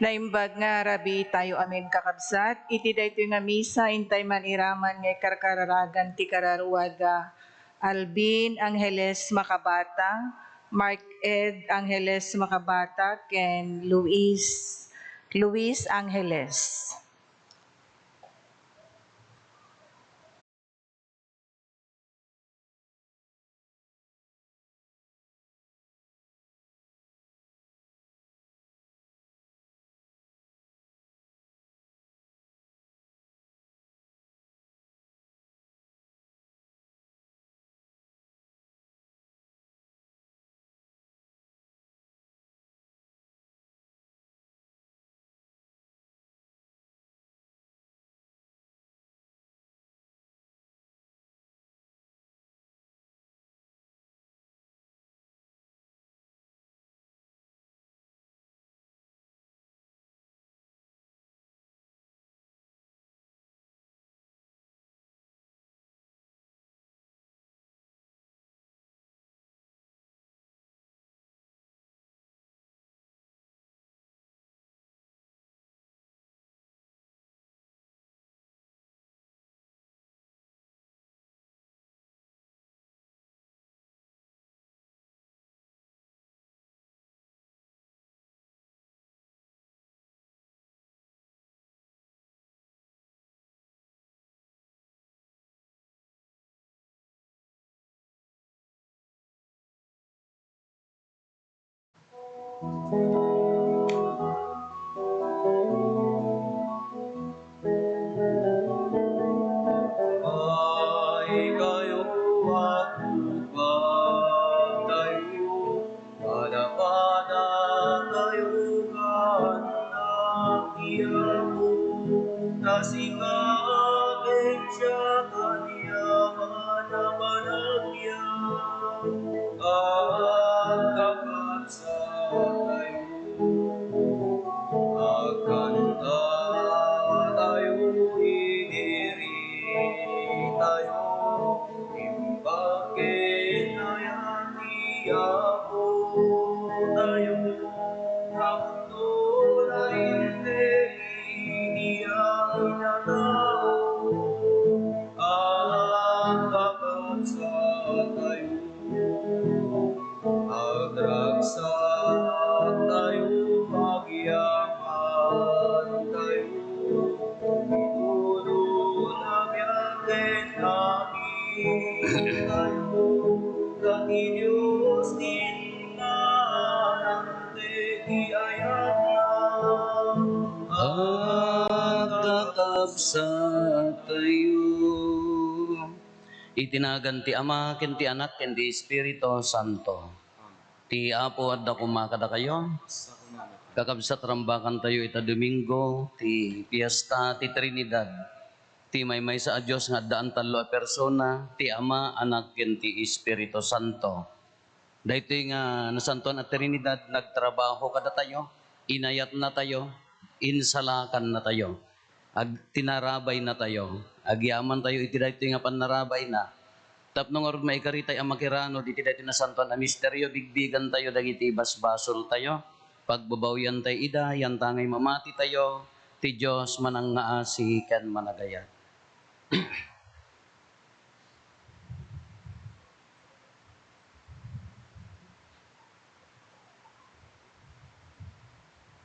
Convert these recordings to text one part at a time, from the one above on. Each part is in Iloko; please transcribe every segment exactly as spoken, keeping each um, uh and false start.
Naimbag nga rabii tayo amin, kakabsat, iti daytoy nga misa, intay man iraman nga ikarkararagan ti kararuada Alvin Angeles Macabata, Mark Ed Angeles Macabata, ken Luis, Luis Angeles. Ay kayo at upag tayo, pada-pada tayo anak ti Apo, ta sika ken siak a niyaman a panagbiag, agkakabsat tayo. Agkanta tayo, idiri tayo, imbag ken ayat ti Apo tayo, tapno naimbag iti amin a tao, agkakabsat tayo. Agragsak tayo, agyaman tayo, ituloy a biag ken amin tayo, ta ti Dios ti naanak ti ayatna. Agkakabsat tayo. Iti nagan ti Ama, ken ti Anak, ken ti Espiritu Santo. Ti Apo adda koma kadakayo. Kakabsat, rambakantayo ita Domingo ti fiesta ti Trinidad. Ti maymaysa a Dios nga addaan tallo a persona, ti Ama, Anak, ken ti Espiritu Santo. Daytoy nga nasantoan a Trinidad, nagtrabaho kadatayo, inayatnatayo, insalakannatayo, ag-, tinarabaynatayo. Agyamantayo iti daytoy nga pannarabayna. Tapno ngarud maikaritay a makirano diti daytoy nasantoan a misterio, bigbigantayo dagiti basbasoltayo, pagbabawiantayo ida, yantangay mamatitayo, ti Dios manangngaasi ken managayat.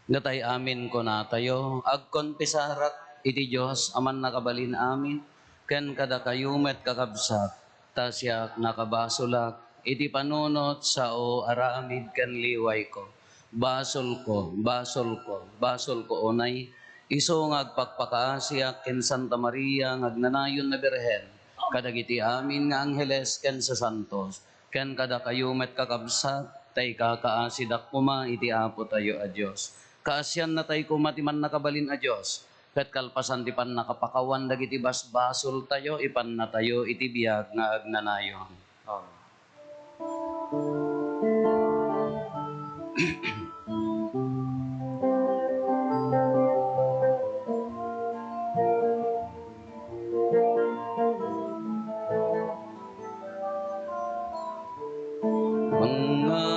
Datay amin kunatayo, agkonfesarak iti Dios a mannakabalin amin, ken kadakayo met, kakabsat, ta siak nakabasolak iti panunot, sao, aramid, ken liwayko. Basolko, basolko, basolko unay, isu nga agpakpakaasiak ken Santa Maria nga agnanayon a Birhen, kadagiti amin nga angheles ken sasantos, ken kadakayo met, kakabsat, ta ikakaasidak koma iti Apotayo a Dios. Kaasiannatay koma ti Mannakabalin a Dios, ket kalpasan ti pannakapakawan dagiti basbasoltayo, ipannatayo iti biag nga agnanayon. Amen.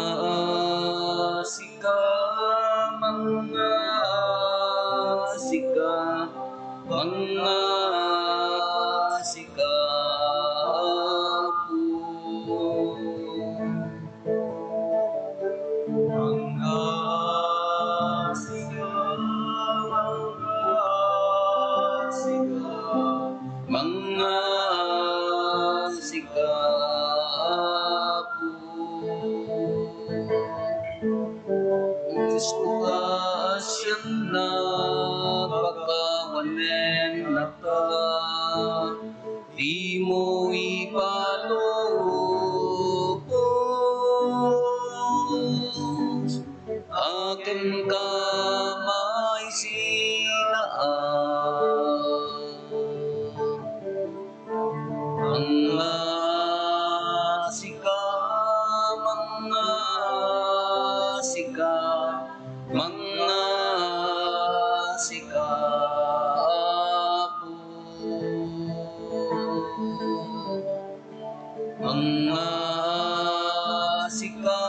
Mangngaasi ka, mangngaasi. Sika, mangngasika, Apo. Mangngasika, mangngasika, mangngasika, Apo. Kristo a sianna pakawanennaka, dimo ipalubos a kenka maisinaan. Mangngasika, mangngasika, mangngasika, Apo. Mangngasika,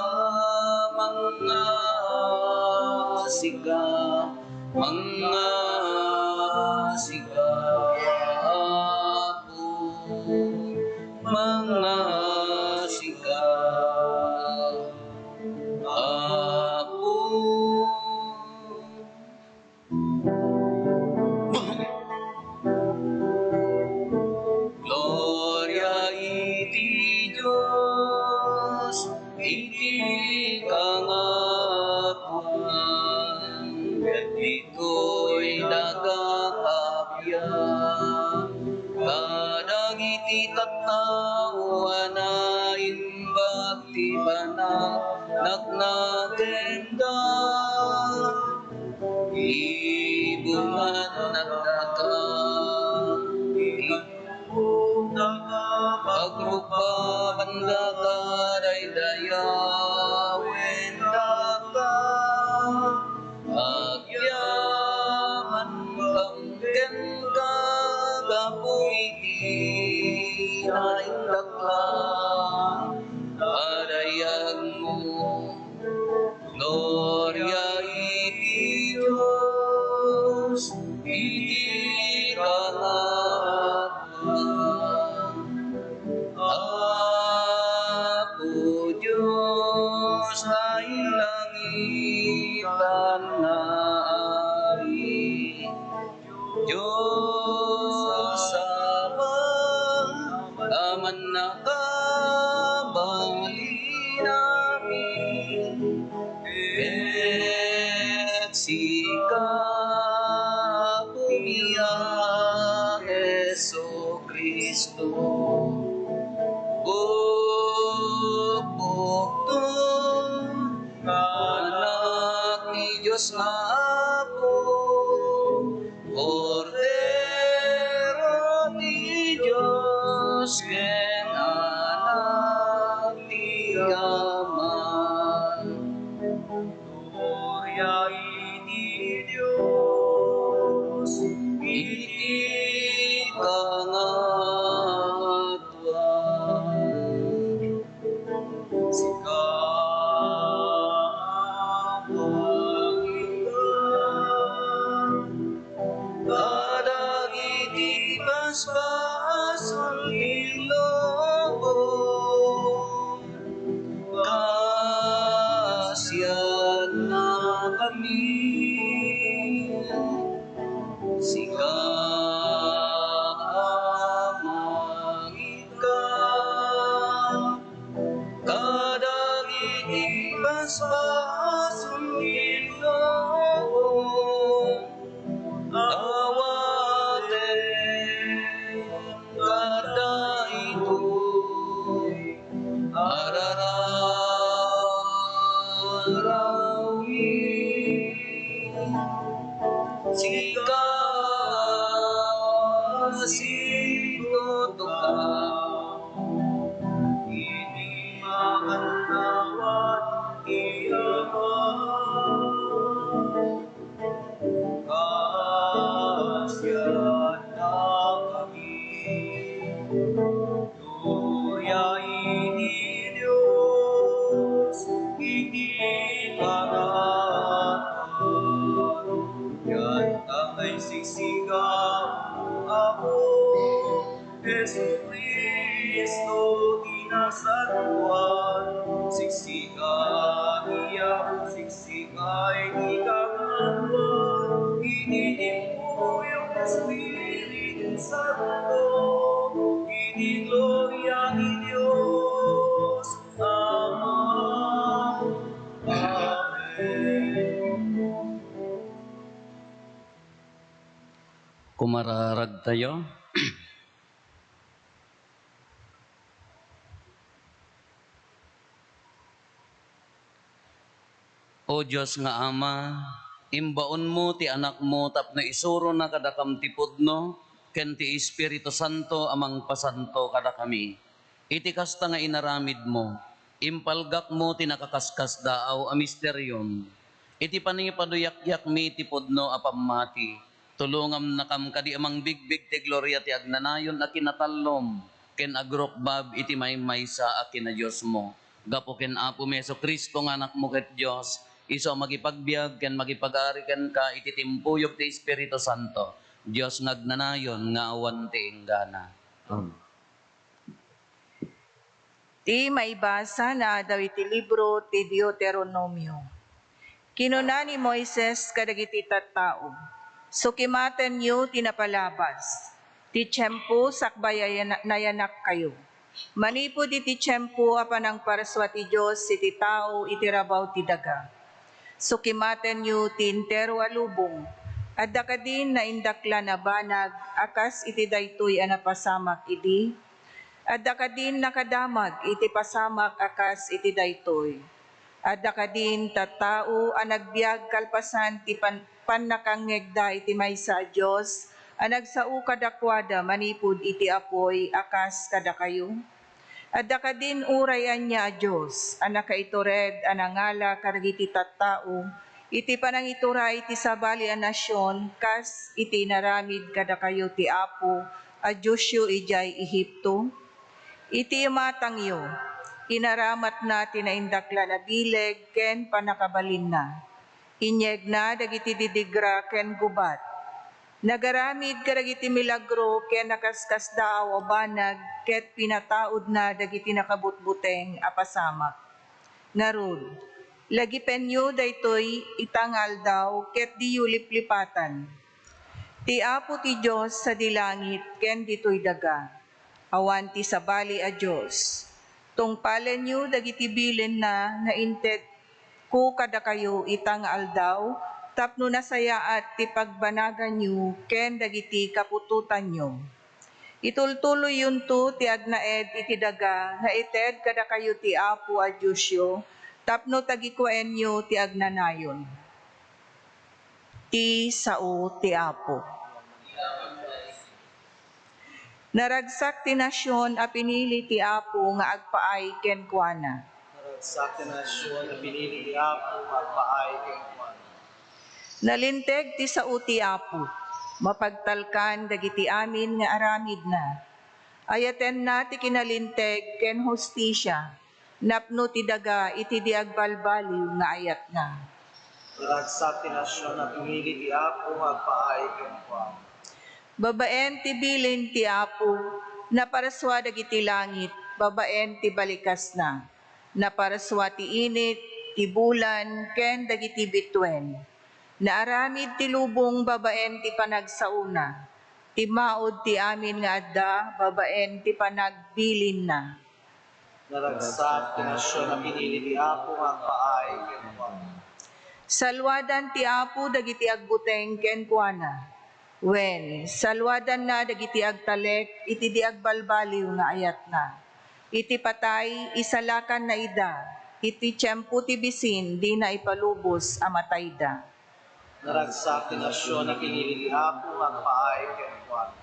mangngasika, mangngasika, Apo. Mangngasika, Apo. Gloria iti Dios iti kangatoan, ket ditoy daga a biag kadagiti tattao a naimbag ti panagnagnakenda. Ibungan nagdaka, ipagbukbanda kadaydayawen daka. Agyaman kenka gapu iti naindaklan a dayagmo. Gloria iti Dios iti kangatoan. Apo Dios, nailangitan nga Ari, Dios Ama, Aman a kabalinami, ket sika, Apo, a Jesu-Cristo, bukbukto nga Anak ti Dios nga Apo, Kordero ti Dios ken Anak ti Ama. Gloria iti Dios iti kangatoan. Sika, Apo, kadagiti basbasol ti lubong, kaasiannakami. Sika, Ama, kadagiti basbasol ti lubong, awaten kadaytoy a rararawmi. Sika, sino to ka? Iti makannawan ti Ama, kaasiannakami. Gloria iti Dios iti pangatoan. Ket Siksika, Apo, Jesu-Cristo, ti nasantoan. Siksika, Apo, siksika, iti kabangoan, iti timpuyog ti Espiritu Santo, iti gloria ti Dios Ama. Amen. Kumararagtayo. O Dios nga Ama, imbaonmo ti Anakmo tapno isurona kadakam ti pudno ken ti Espiritu Santo a mangpasanto kadakami. Iti kasta nga inaramidmo, impalgakmo ti nakaskasdaaw a misteriom. Iti panipaduyakyak mi ti pudno a pammati, tulongamnakam kadi a mangbigbig ti gloria ti agnanayon a kinatallom ken agrukbab iti maymaysa a kinadiosmo. Gapu ken Apomi Jesu-Cristo nga Anakmo ket Dios, isu a makipagbiag ken makipag-ari kenka iti timpuyog ti Espiritu Santo, Dios nga agnanayon nga awan ti inggana. Amen. Ti maibasa nga adda iti libro ti Deuteronomio. Kinuna ni Moises kadagiti tattao, "Sukimatenyo ti napalabas, ti tiempo sakbay a yana-, nayanakkayo, manipud iti tiempo a panangparsua ti Dios iti tao iti rabaw ti daga. Sukimatenyo ti entero a lubong. Adda kadin naindaklan a banag a kas iti daytoy a napasamak idi? Adda kadin nakadamag iti pasamak a kas iti daytoy? Adda kadin tattao a nagbiag kalpasan ti pan-, pannakangngegda iti maysa a dios a nagsao kadakuada manipud iti apuy a kas kadakayo? Adda kadin uray ania a dios a nakaitured a nangala kadagiti tattao iti panangituray ti sabali a nasion kas iti inaramid kadakayo ti Apo a Diosyo idiay Egipto? Iti imatangyo, inaramatna ti naindaklan a bileg ken pannakabalinna. Inyegna dagiti didigra ken gubat. Nagaramid kadagiti milagro ken nakaskasdaaw a banag ket pinataudna dagiti nakabutbuteng a pasamak. Ngarud, lagipenyo daytoy ita nga aldaw ket diyo liplipatan. Ti Apo ti Dios sadi langit ken ditoy daga, awan ti sabali a dios. Tungpalenyo dagiti bilinna nga intedko kadakayo ita nga aldaw tapno nasayaat ti pagbanaganyo ken dagiti kaputotanyo. Itultuloyyonto ti agnaed iti daga nga ited kadakayo ti Apo a Diosyo tapno tagikuaenyo ti agnanayon. Ti sao ti Apo. Naragsak ti nasion a pinili ti Apo nga agpaay kenkuana. Naragsak ti nasion a pinili ti Apo nga agpaay kenkuana. Nalinteg ti sao ti Apo, mapagtalkan dagiti amin nga aramidna. Ayatenna ti kinalinteg ken hustisia, napno ti daga iti di agbalbaliw nga ayatna. Naragsak ti nasion a pinili ti Apo nga agpaay kenkuana. Babaen ti bilin ti Apo, naparsua dagiti langit babaen ti balikasna. Naparsua ti init, ti bulan, ken dagiti bituen. Naaramid ti lubong babaen ti panagsaona. Timmaud ti amin nga adda babaen ti panagbilinna. Naragsak ti nasion a pinili ti Apo nga agpaay kenkuana. Saluadan ti Apo dagiti agbuteng kenkuana. Wen, saluadanna dagiti agtalek iti di agbalbaliw nga ayatna. Iti patay, isalakanna ida. Iti tiempo ti bisin, dina ipalubos a matayda. Naragsak ti nasion a pinili ti Apo nga agpaay kenkuana.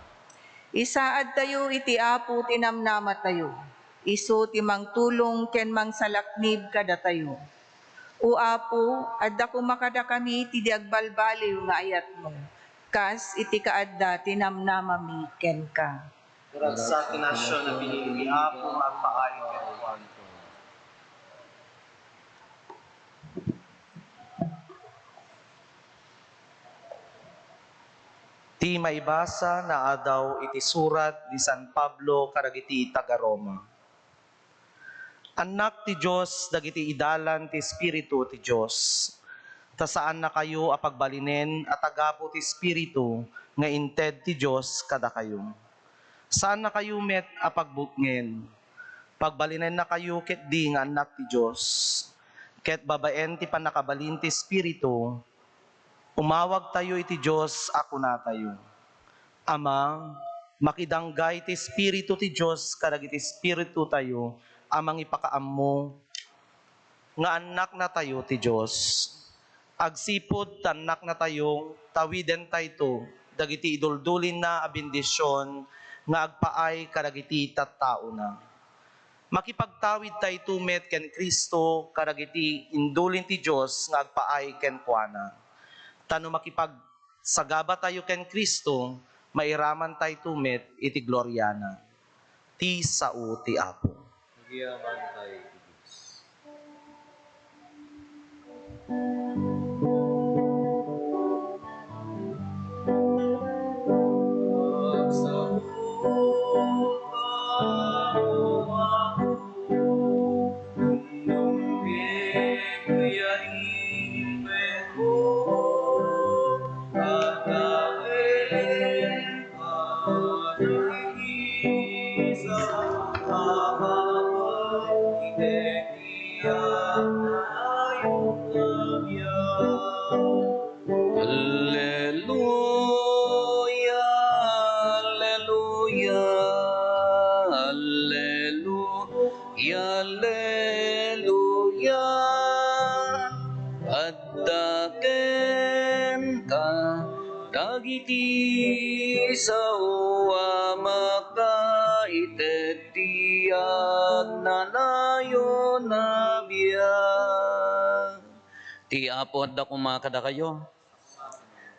Isaadtayo iti Apo ti namnamatayo. Isu ti mangtulong ken mangsalaknib kadatayo. O Apo, adda koma kadakami ti di agbalbaliw nga ayatmo, kas iti kaadda ti namnamami kenka. Naragsak ti nasion a pinili ti Apo nga agpaay kenkuana. Ti maibasa nga adaw iti surat ni San Pablo kadagiti taga-Roma. Annak ti Dios dagiti idalan ti Espiritu ti Dios. Ta saannakayo a pagbalinen a tagapu ti Espiritu nga inted ti Dios kadakayo. Saannakayo met a pagbutngen. Pagbalinennakayo ketdi nga annak ti Dios. Ket babaen ti pannakabalin ti Espiritu, umawagtayo iti Dios a kunatayo, Ama, makidanggay ti Espiritu ti Dios kadagiti espiritutayo a mangipakaammo nga annaknatayo ti Dios. Agsipud ta annaknatayo, tawidentayto dagiti iduldulinna a bendision nga agpaay kadagiti tattaona. Makipagtawidtayto met ken Cristo kadagiti indulin ti Dios nga agpaay kenkuana. Ta no makipagsagabatayo ken Cristo, mairamantayto met iti gloriana. Ti sao ti Apo. Agyamankay ti Dios. Alleluia, alleluia, alleluia, alleluia. Adda kenka dagiti sao a makaited ti agnanayon a biag. Ti Apo adda koma kadakayo.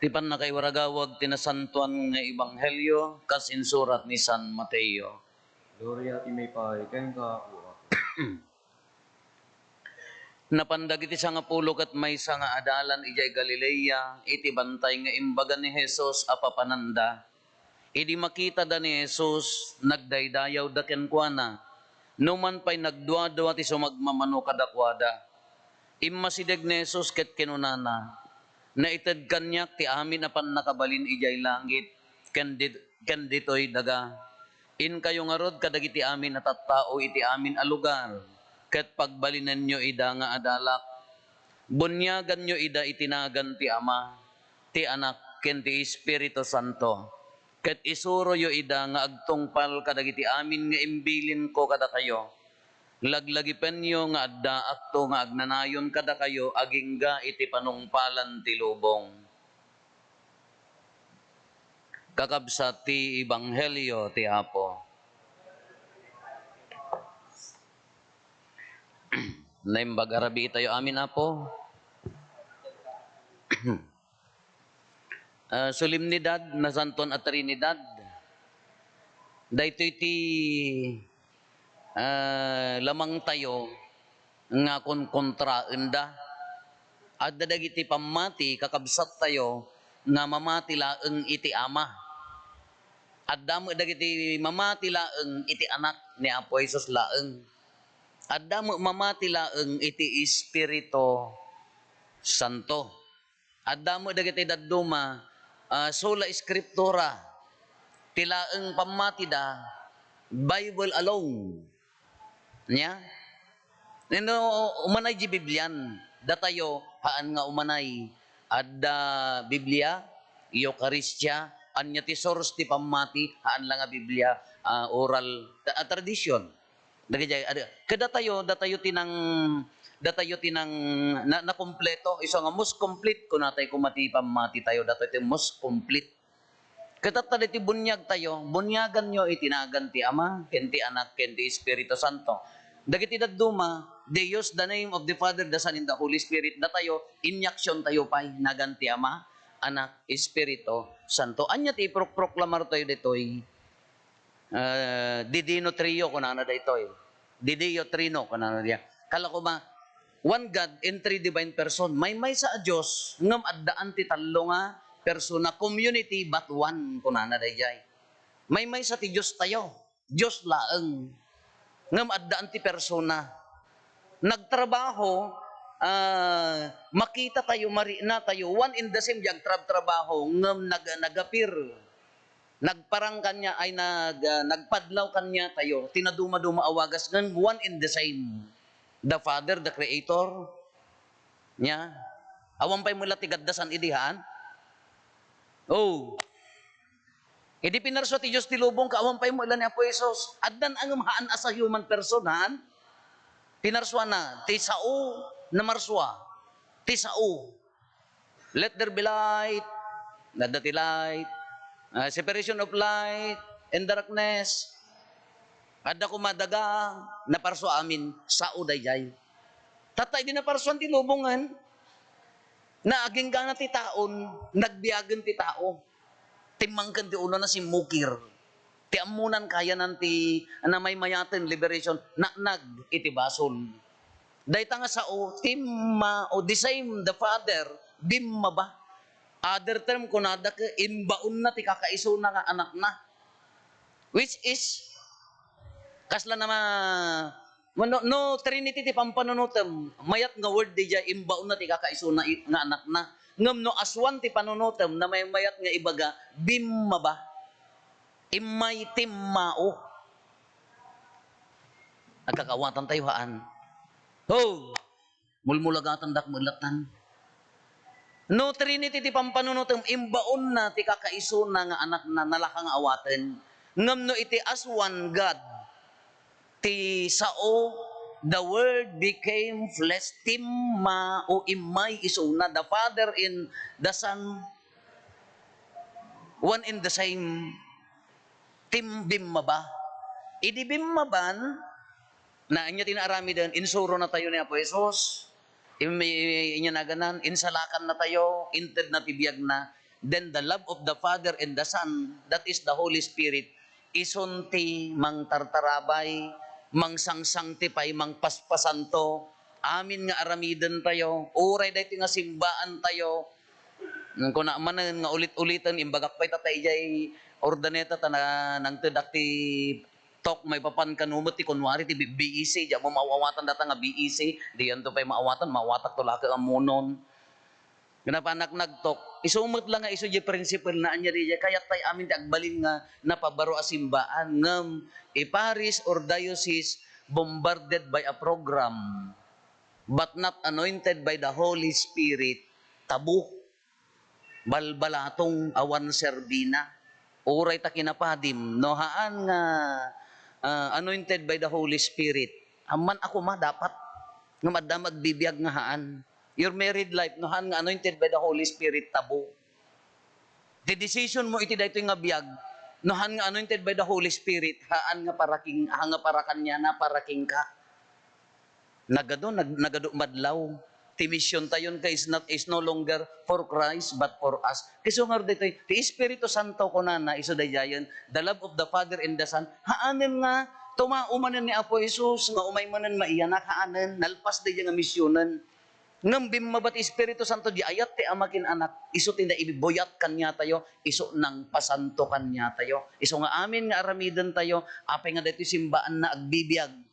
Ti pannakaiwaragawag ti nasantoan nga ebanghelio kas insurat ni San Mateo. Gloria ti maipaay kenka, O Apo. Napan dagiti sangapulo ket maysa nga adalan idiay Galilea iti bantay nga imbaga ni Jesus a papananda. Idi makitada ni Jesus, nagdaydayawda kenkuana. Numan pay nagduadua ti sumagmamano kadakuada. Immasideg ni Jesus ket kinunana, "Naited kaniak ti amin a pannakabalin idiay langit ken di-, ken ditoy daga. Inkayo ngarud kadagiti amin a tattao iti amin a lugar, ket pagbalinenyo ida nga adalak. Buniaganyo ida iti nagan ti Ama, ti Anak, ken ti Espiritu Santo, ket isuroyo ida nga agtungpal kadagiti amin nga imbilinko kadakayo. Laglagipenyo nga addaakto nga agnanayon kadakayo agingga iti panungpalan ti lubong." Kakabsat ti ebanghelio ti Apo. Naimbag a rabii tayo amin, Apo. Ah, solemnidad, nasantoan a Trinidad. Daytoy ti, ah, lamangtayo nga konkontraenda. Adda dagiti pammati, kakabsattayo, nga mamati laeng iti Ama. Adda met dagiti mamati laeng iti Anak ni Apo Jesus laeng. Adda met mamati laeng iti Espiritu Santo. Adda met dagiti dadduma, ah, sola scriptura, ti laeng pammatida, Bible alone. Nya? Nino umanay di Biblian, datayo, haan nga umanay. Adda Biblia, Eukaristia, anya ti source ti pammati, haan la nga Biblia, ah, oral, ta-, ah, tradition. Dagiti, ada, kadatayo, datayo ti nang, datayo ti nang, na, nakompleto. Isu nga most complete, kunatayo koma ti pammati tayo, datayo ti most complete. Ket tatta daytoy buniag tayo, buniaganyo iti nagan ti Ama, ken ti Anak, ken ti Espiritu Santo. Dagiti dadduma, they use the name of the Father, the Son, and the Holy Spirit. Datayo, inyaksyon tayo pay, nagan ti Ama, Anak, Espiritu Santo. Anya ti iprokproklamar tayo ditoy? Ah, Didino Trio, kunana daytoy. Dideo Trino, kunana diay. Kala koma, one God in three divine person. Maymaysa a Dios, ngem addaan ti tallo nga persona, community but one, kunana dayjay. Maymaysa ti Diostayo. Dios laeng. Ngem addaan ti persona. Nagtrabaho, ah, makitatayo, mariknatayo, one and the same di agtrabtrabaho, ngem nag-, nagapir. Nagparang kaniak, ay nag-, ah, nagpadlaw kaniatayo, ti nadumaduma a wagas, ngem one and the same. The Father, the Creator, nia. Awan pay met la ti gaddasan idi haan. Oh. Idi pinarsua ti Dios ti lubong, ket awan pay met la ni Apo Jesus. Addan ngem haan as a human person, haan? Pinarsuana, ti sao, namarsua. Ti sao. Let there be light. Adda ti light. Ah, separation of light and darkness. Adda koma daga, naparsua amin, sao dayjay. Tatta idi naparsuan ti lubongen, naaginggana ti taon, nagbiagen ti tao. Timmangken ti ulona, simmukir. Ti ammonan, kayanan ti namaymayaten, liberation, naknag iti basol. Dayta nga sao, timmao, the same, the Father, bimmaba. Other term, kunada ket imbaonna ti kakaisuna nga anakna. Which is, kasla na ma-, no, no Trinity ti pampanunotem, mayat nga word dayjay, imbaonna ti kakaisuna i-, nga anakna. Ngem no as one ti panunotem, namaymayat nga ibaga, bimmaba. Immay, timmao. Agkakaawatantayo, haan? Ho! Mulmulagatandak met lattan. No Trinity ti pampanunotem, imbaonna ti kakaisuna nga anakna, nalaka nga awaten. Ngem no iti as one God, ti sao, the Word became flesh, timmao, immay isuna, the Father and the Son, one and the same. Tim-, bimmaba. Idi bimmaban, na ania ti naaramiden, insuronatayo ni Apo Jesus. Im-, i-, inya naganan, insalakannatayo, intedna ti biagna. Then the love of the Father and the Son, that is the Holy Spirit, isun ti mangtartarabay, mangsangsangtipay, mangpaspasanto. Amin nga aramidentayo, uray daytoy nga simbaantayo, Ngem kuna manen nga ulit-uliten, imbagak pay tatta idiay Urdaneta ta na-, nangtedak ti talk maipapan kano met ti kunwari ti B-, B E C, diak met maaw-awatan data nga B E C, dianto pay maawatan, maawatakto la ket ammonon. Napanak nagtalk, isu met la nga isu diay principle na ania diay, kayat tay amin ti agbalin nga napabaro a simbaan, ngem a parish or diocese bombarded by a program, but not anointed by the Holy Spirit, tabu. Balbalatong, awan serbina. Uray ta kinapadim, no haan nga, ah, anointed by the Holy Spirit, amman a koma dapat, ngem adda met agbibiag nga haan. Your married life, no haan nga anointed by the Holy Spirit, tabu. Ti decision mo iti daytoy nga biag, no haan nga anointed by the Holy Spirit, haan nga para king-, haan nga para kaniana, para kenka. Nagadu, nag-, nagadu madlaw. Ti misiontayon ket is not, is no longer for Christ, but for us. Isu ngarud daytoy, ti Espiritu Santo kunana, isu daydiayen, the love of the Father and the Son, haanen nga tumao manen ni Apo Jesus, nga umay manen maiyanak, haanen, nalpas daydiay nga misionen. Ngem bimmaba ti Espiritu Santo, di ayat ti Ama ken Anak, isu ti naibuyat kaniatayo, isu nangpasanto kaniatayo. Isu nga amin nga aramidentayo, apay nga daytoy simbaanna agbibiag.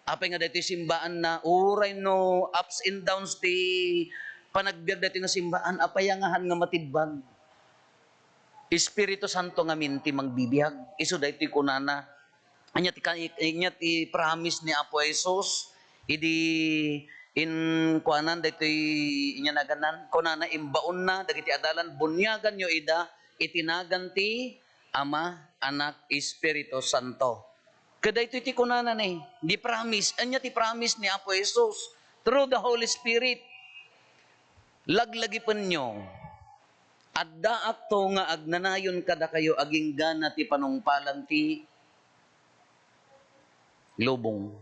Apay nga daytoy simbaanna, uray no ups and downs ti panagbiag daytoy nga simbaan, apay nga haan nga matibbag? Espiritu Santo ngamin ti mangbibiag. Isu daytoy kunana. Ania ti ka-, ania ti promise ni Apo Jesus idi in-, kuanan daytoy inya naganan? Kunana, imbaonna dagiti adalan, buniaganyo ida iti nagan ti Ama, Anak, Espiritu Santo. Kadaytoy ti kunana ni, di promise. Ania ti promise ni Apo Jesus? Through the Holy Spirit. Laglagipenyo, addaakto nga agnanayon kadakayo agingga ti panungpalan ti lubong.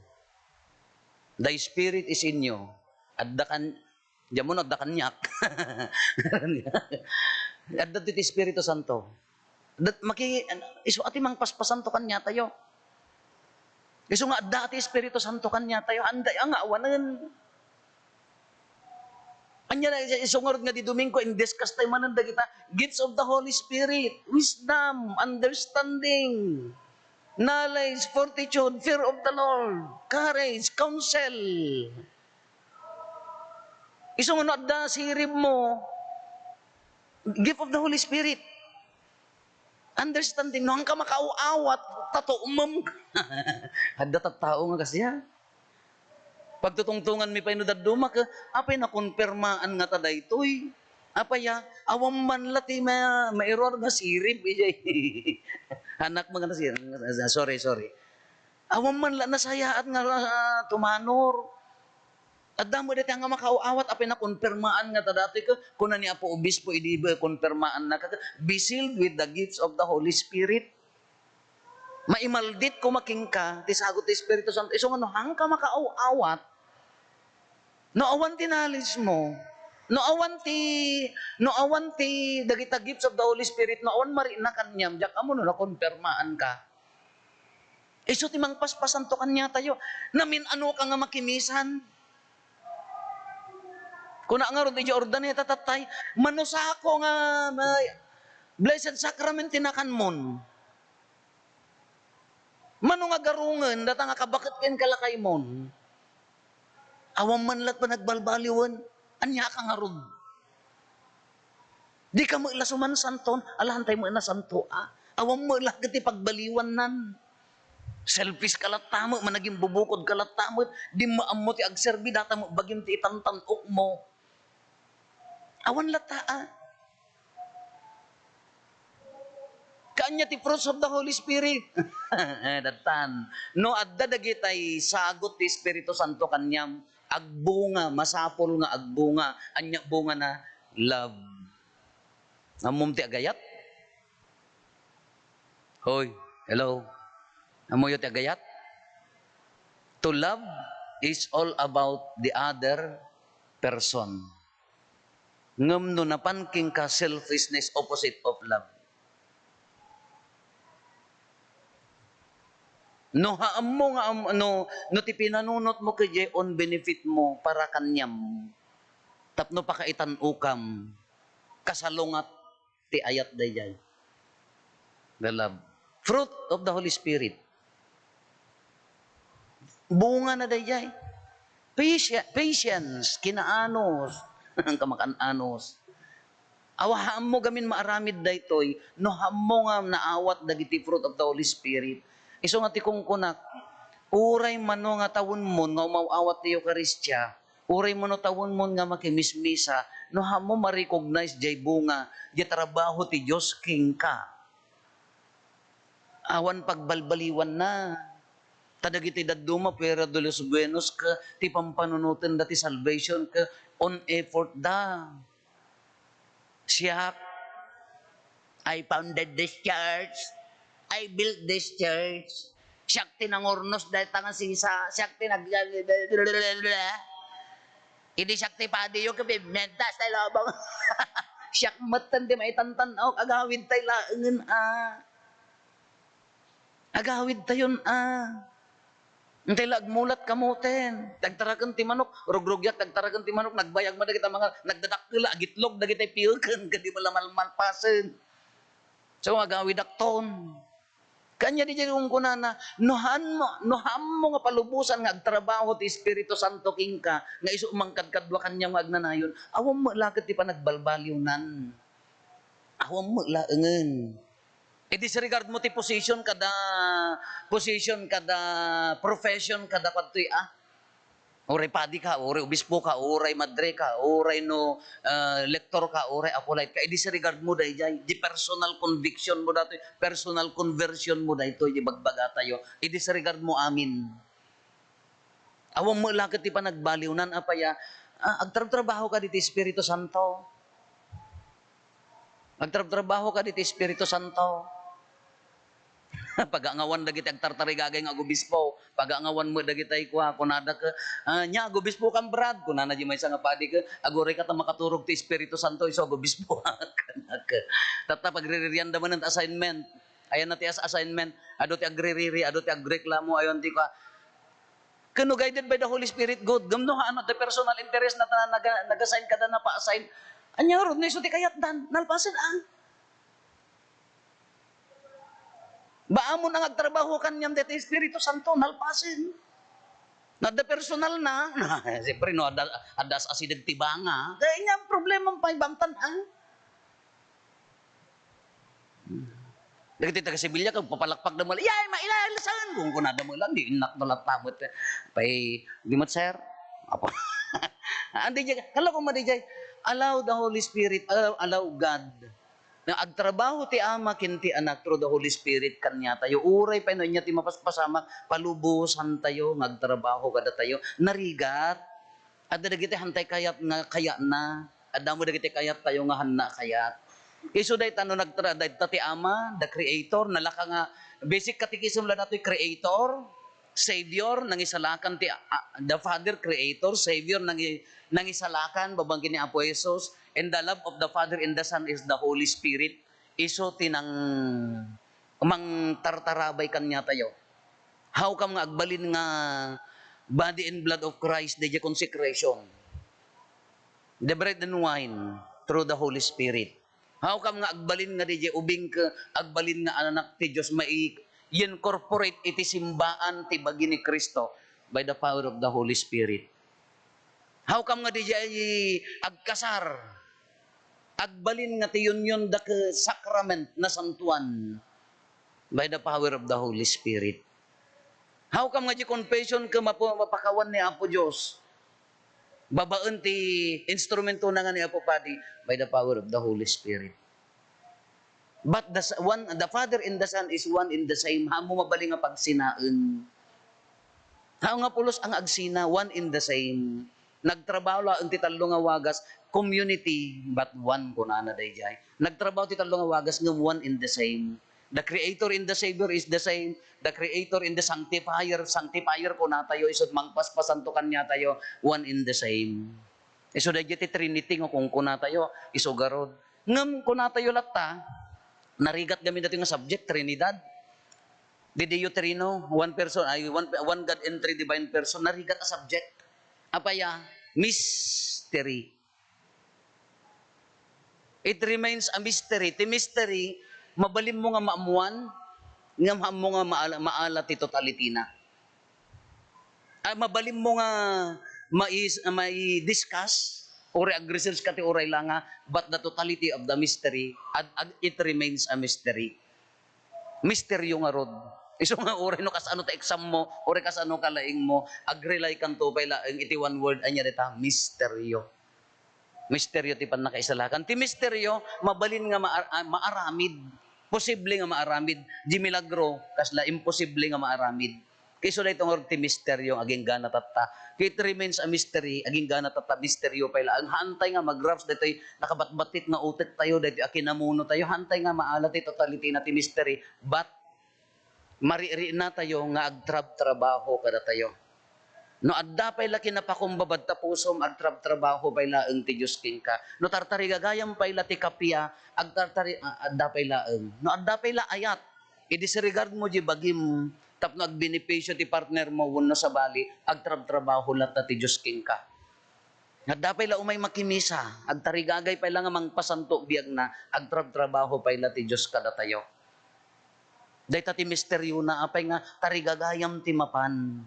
The Spirit is in you. Adda kan-, diamon adda kaniak. Adda ti Espiritu Santo. Dat-, maki-, isu a ti mangpaspasanto kaniatayo. Isu nga adda ti Espiritu Santo kaniatayo, haan dayta nga awanen. Ania na, isu ngarud nga idi Domingo, in-discuss tayo manen dagita gifts of the Holy Spirit, wisdom, understanding, knowledge, fortitude, fear of the Lord, courage, counsel. Isu nga no adda sirib mo, gift of the Holy Spirit. Understanding, no, haanka makaaw-awat, tatummem. Adda tattao nga kasdiay. Pagtutungtonganmi pay no dadduma, ka, apay nakonpermaan ngata daytoy. Apay a, awan man la ti ma-, mairuar nga sirib, ijay. Anak, mga nasi-, sorry, sorry. Awan man la nasayaat nga, ah, tumanor. Adda met dayta nga makaaw-awat, apay nakonpermaan ngata datoy, ka, kuna ni Apo Obispo, idi ba konpermaanna ka, ka, be sealed with the gifts of the Holy Spirit. Maimaldit koma kenka ti sagut ti Espiritu Santo. Isu nga no, haanka makaaw-awat, no awan ti knowledge mo, no awan ti, no awan ti dagita gifts of the Holy Spirit, no awan marikna kaniam, diak ammo no nakonpermaanka. Isu ti mangpaspasanto kaniatayo. Namin-anoka nga makimisan. Kuna ngarud, idiay Urdaneta tattay, manusako nga may Blessed Sacrament ti nakanmon. Mano nga garungen, data nga kabaket ken kalakaymon. Awan man lat panagbalbaliwen, ania ka ngarud? Di ka met la sumansanton, alahan tay met nasanto a. Awan met la ket ti pagbaliwannan. Selfish ka latta met, managimbubukod ka latta met, di mo ammo ti agserbi, data met bagim ti itantan-ok mo. Awan latta a. Kaanya ti fruits of the Holy Spirit. Eh, dattan. No adda dagitay sagut ti Espiritu Santo kaniam, agbunga, masapul nga agbunga. Ania bungana? Love. Ammom ti agayat? Hoy, hello. Ammoyo ti agayat? To love is all about the other person. Ngem no napan kenka, selfishness, opposite of love. No, ha, ammo nga am-, no, no ti pinanunot mo kadiay on benefit mo para kaniam, tapno pakaitan-okam, kasalungat ti ayat daydiay. The love. Fruit of the Holy Spirit. Bungana daydiay. Patia-, patience, kinaanus, kamakan-anus. Awa, haammo gamin maaramid daytoy, no haammo nga naawat dagiti fruit of the Holy Spirit. Isu nga ti kunkunak, uray mano nga tawenmon nga umaw-awat ti Eukaristia, uray mano tawenmon nga makimismisa, no haammo ma-recognize jay bunga, jay trabaho ti Dios kenka. Awan pagbalbaliwanna. Ta dagiti dadduma, fuera de los buenos, ket ti pampanunotenda ti salvation, ket on effort da. Siak, I founded this church. I built this church. Siak ti nangurnos dayta nga sisa. Siak ti nag-, idi siak ti padiyo ket pigmentas tay lubong. Siak metten ti maitantan-ok, agawid tay laengen a. Agawid tayon a. Intay la agmulat kamoten. Ti agtaraken ti manok, rugrugiak ti agtaraken ti manok, nagbayag man dagiti manga nagdadakkel a agitlog dagiti pieken, ket di man la malmalpasen. So, agawidakton. Kanya di jay kunkunana, no haanmo, no haanmo nga palubosan nga agtrabaho ti Espiritu Santo kenka, nga isu mangkadkadua kaniam nga agnanayon, awan met la ket ti panagbalbaliwnan. Awan met laengen. I-disregard mo ti position kada, position kada profession kada kadtoy a. Uray padi ka, uray obispo ka, uray madre ka, uray no, ah, lektor ka, uray apolite ka, i-disregard mo dayjay. Di personal conviction mo daytoy, personal conversion mo daytoy, di bagbagatayo. I-disregard mo amin. Awan met la ket ti panagbaliwnan, apay a, ah, agtrabtrabaho ka diti Espiritu Santo. Agtrabtrabaho ka diti Espiritu Santo. Pagangawan dagiti agtartarigagay nga agobispo, pagangawan met dagitay kua, kunada ket, ah, "Nia, agobispo kan, Brad?" Kunana di maysa nga padi ket, "Aguray ka ta makaturog ti Espiritu Santo, isu agobispo." Tatta, pagriririanda manen ti assignment. Ayan na ti as-, assignment. Adu ti agririri, adu ti agreklamo, ayon ti kua. Ken no guided by the Holy Spirit, good. Ngem no, haan, adda personal interest na ta naga-, nag-assign kada, napa-assign. Ania ngarud no isu ti kayatdan? Nalpasen, ah. Ba, ammon nga agtrabaho kaniam daytoy Espiritu Santo, nalpasen. No adda personal na, siyempre, no adda, adda as-asideg ti banga, kaya ania problema pay, bangtan, ah. Dagiti taga-Sevilla, kag papalakpak da mala, "Yay, mailalasan!" Kunkunada mala, "Di innak no latta met." Pay, di met, sir. Apo. Andi jay, kala ko madi jay, allow the Holy Spirit, allow, allow God. Nga agtrabaho ti Ama ken ti Anak through the Holy Spirit kaniatayo. Uray pay no ania ti mapaspasamak, palubosantayo nga agtrabaho kadatayo. Narigat. Adda dagiti hantay kayat nga kayatna. Adda mo dagiti kayattayo nga hanna kayat. Isu dayta no nagtra-, dayta ti Ama, the Creator, nalaka nga, basic catechism la datoy, Creator, Savior, nangisalakan ti, ah, the Father, Creator, Savior, nangi-, nangisalakan, babanggi ni Apo Jesus, and the love of the Father and the Son is the Holy Spirit. Isu ti nang-, mangtartarabay kaniatayo. How come nga agbalin nga body and blood of Christ, daydiay consecration? The bread and wine through the Holy Spirit. How come nga agbalin nga daydiay ubing ket agbalin nga anak ti Dios mai-, i-incorporate iti simbaan ti bagi ni Cristo by the power of the Holy Spirit? How come nga daydiay agkasar, agbalin nga ti union da ket sacrament, nasantuan by the power of the Holy Spirit? How come nga daydiay confession ket mapu-, mapakawan ni Apo Dios babaen ti instrumentona nga ni Apo Padi? By the power of the Holy Spirit. But the s-, one, the Father and the Son is one and the same. Haan mo mabalin nga pagsinaen. Haan nga pulos ang agsina, one and the same. Nagtrabaho laeng ti tallo nga wagas, community, but one, kunana daydiay. Nagtrabaho ti tallo nga wagas, ngem one and the same. The Creator and the Savior is the same. The Creator and the Sanctifier, Sanctifier kunatayo, isut' mangpaspasanto kaniatayo, one and the same. Isu daydiay ti Trinity nga kunkunatayo, isu garud. Ngem kunatayo latta, narigat gamin datoy nga subject, Trinidad. Di Deo Trino, one person, ay, one, one God and three divine person, narigat a subject. Apay a? Mystery. It remains a mystery. Ti mystery, mabalinmo nga maammuan, ngem haanmo nga maala, maala ti totality na. Ay, mabalinmo nga mais-, mai-discuss, uray ag-research ka ti uray la nga, but the totality of the mystery, ad-, ad-, it remains a mystery. Misteryo ngarud. Isu nga uray no kasano ta exam mo, uray kasano ka laing mo, ag-rely kanto pay laeng iti one word, ania dayta? Misteryo. Misteryo ti pannakaisalakan. Ti misteryo, mabalin nga maar-, ah, maaramid. Posible nga maaramid. Di milagro, kasla imposible nga maaramid. Kay isu daytoy ngarud ti misteryo, agingga na tatta. Kay it remains a mystery, agingga na tatta, misteryo pay laeng. Haantay nga mag-grasp daytoy nakabatbatit nga utek tayo, daytoy a kinamuno tayo. Haantay nga maala ti totality na ti mystery. But, maririinatayo nga agtrabtrabaho kadatayo. No adda pay la kinapakumbaba ta pusom, agtrabtrabaho pay laeng ti Dios kenka. No tartarigagayam pay la ti kappia, agtartari-, a-, adda pay laeng. No adda pay la ayat, i-disregard mo di bagim tapno agbenepisio ti partner mo wenno sabali, agtrabtrabaho latta ti Dios kenka. Adda pay la umay makimisa, agtarigagay pay la nga mangpasanto biagna, agtrabtrabaho pay la ti Dios kadatayo. Dayta ti misteryona, apay nga tarigagayam ti mapan.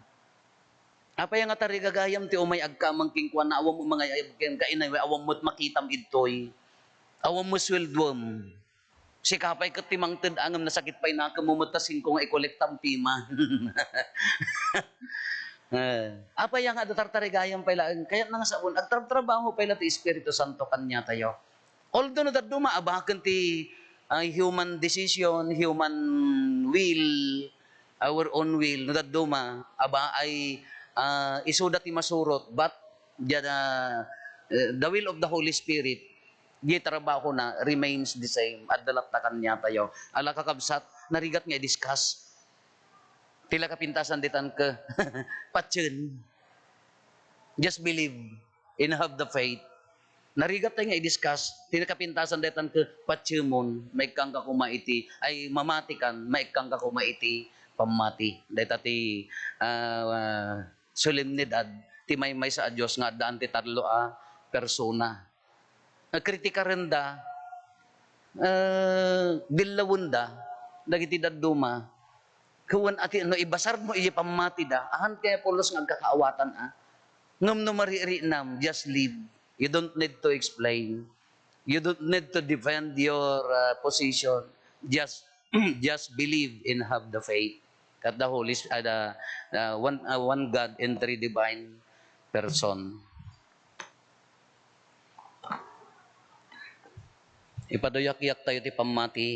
Apay nga tarigagayam ti umay agkamang kenkuana, awan mo mangayab ken kainay, awan mo't makitam idtoy. Awan mo sueldoem. Sika pay ket ti mangted ngem nasakit pay nakem mo met ta singko nga ikolektam piman. Eh, apay nga adda tartarigayam pay laeng, kayatna nga saon, agtrabtrabaho pay la ti Espiritu Santo kaniatayo. Although no dadduma, abaken ti, ah, human decision, human will, our own will, no dadduma, aba ay, ah, isuda ti masurot, but the, eh, the will of the Holy Spirit, di trabahona remains the same. Adda latta kaniatayo. Ala, kakabsat, narigat nga i-discuss. Ti la kapintasan daytan ket patien. Just believe and have the faith. Narigat tayo nga i-discuss, ti nakapintasan daytan ket patiemon, maikkanka koma iti, ay, mamatikan, maikkanka koma iti pammati. Dayta ti, ah, solemnidad ti maymaysa a Dios nga addaan ti tallo a persona. Nga kritikarenda, eh, dillawenda dagiti dadduma. Ken ati, no ibasarmo iti pammatida, ahan kaya pulos nga agkakaawatan, a? Ngem no maririinam, just live. You don't need to explain. You don't need to defend your, uh, position. Just, just believe and have the faith that the Holy Sp-, uh, the, uh, one, uh, one God in three divine person. Ipaduyakyak tayo ti pammati.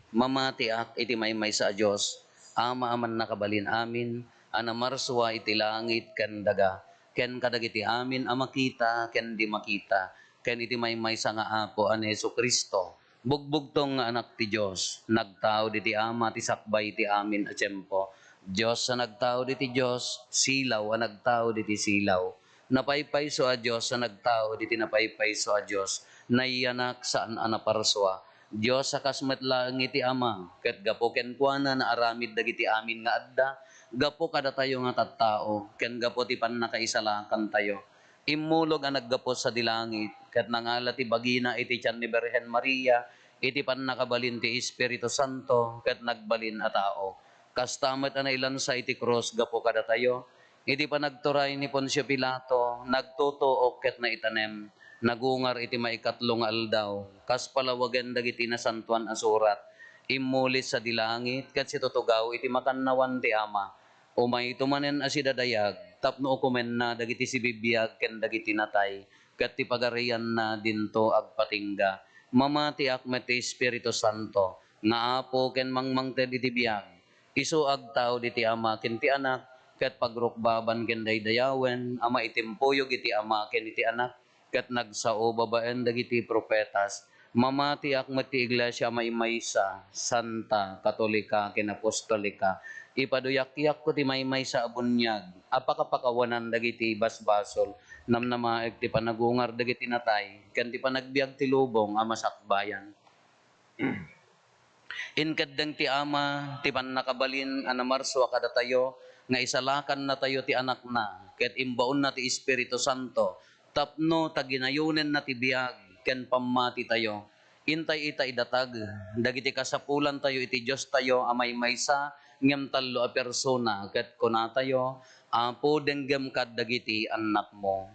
Mamatiak iti maymaysa a Dios, Ama a mannakabalin amin, a namarsua iti langit ken daga, ken kadagiti amin a makita ken di makita, ken iti maymaysa nga Apo a ni Jesu-Cristo, bugbugtong nga Anak ti Dios, nagtaud iti Ama ti sakbay iti amin a tiempo. Dios a nagtaud iti Dios, silaw a nagtaud iti silaw. Napaypayso a Dios a nagtaud iti napaypayso a Dios, nayanak saan a naparsua. Dios a kas met laeng iti Ama, ket gapu kenkuana naaramid dagiti amin nga adda, gapu kadatayo nga tattao, ken gapu ti pannakaisalakantayo. Immulog a naggapu sadi langit, ket nangala ti bagina iti tian ni Birhen Maria, iti pannakabalin ti Espiritu Santo, ket nagbalin a tao. Kasta met a nailansa iti krus gapu kadatayo, iti panagturay ni Poncio Pilato, nagtutuok ket naitanem, nagungar iti maikatlo nga aldaw, kas palawagen dagiti Nasantoan a Surat, immuli sadi langit, ket situtugaw iti makannawan ti Ama. Umayto manen a sidadayag, tapno ukomenna dagiti sibibiag ken dagiti natay, ket ti pagarianna dinto agpatingga. Mamatiak met ti Espiritu Santo, nga Apo ken mangmangted iti biag. Isu agtaud iti Ama ken ti Anak, ket pagrukbaban ken daydayawen a maitimpuyog iti Ama ken iti Anak, ket nagsao babaen dagiti profetas. Mamatiak met ti Iglesia a maymaysa, santa, katolika, ken apostolika. Ipaduyakyakko ti maymaysa a buniag a pakapakawanan dagiti basbasol, namnamaek ti panagungar dagiti natay, ken ti panagbiag ti lubong a masakbayan. Inkeddeng ti Ama ti pannakabalin a namarsua kadatayo nga isalakannatayo ti Anakna, ket imbaonna ti Espiritu Santo tapno taginayonenna ti biag ken pammatitayo. Intay ita idatag dagiti kasapulantayo iti Diostayo a maymaysa ngem tallo a persona, ket kunatayo, Apo, denggem kad dagiti annakmo.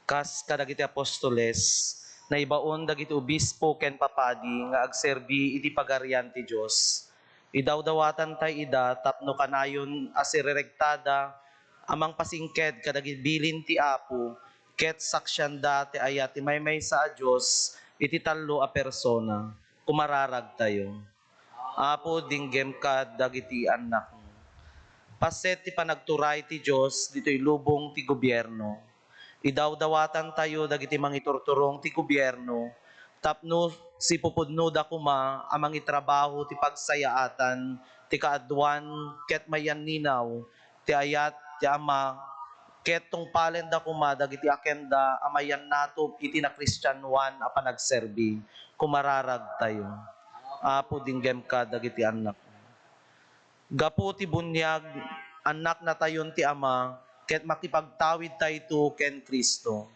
Kas kadagiti apostoles, naibaon dagiti obispo ken papadi nga agserbi iti Pagarian ti Dios. Idawdawatantay ida tapno kanayon a sirerektada a mangpasingked kadagiti bilin ti Apo ket saksianda ti ayat ti maymaysa a Dios iti tallo a persona. Kumararagtayo. Apo, denggem kad dagiti annakmo. Paset ti panagturay ti Dios ditoy lubong ti gobierno. Idawdawatantayo dagiti mangiturturong ti gobierno tapno sipupudnoda koma a mangitrabaho ti pagsayaatan ti kaaduan ket mayanninaw ti ayat ti Ama, ket tungpalenda koma dagiti akenda a mayannatop iti nakristianoan a panagserbi. Kumararagtayo. Apo, denggem kad dagiti annakmo. Gapu ti buniag, annaknatayon ti Ama, ket makipagtawidtayto ken Cristo.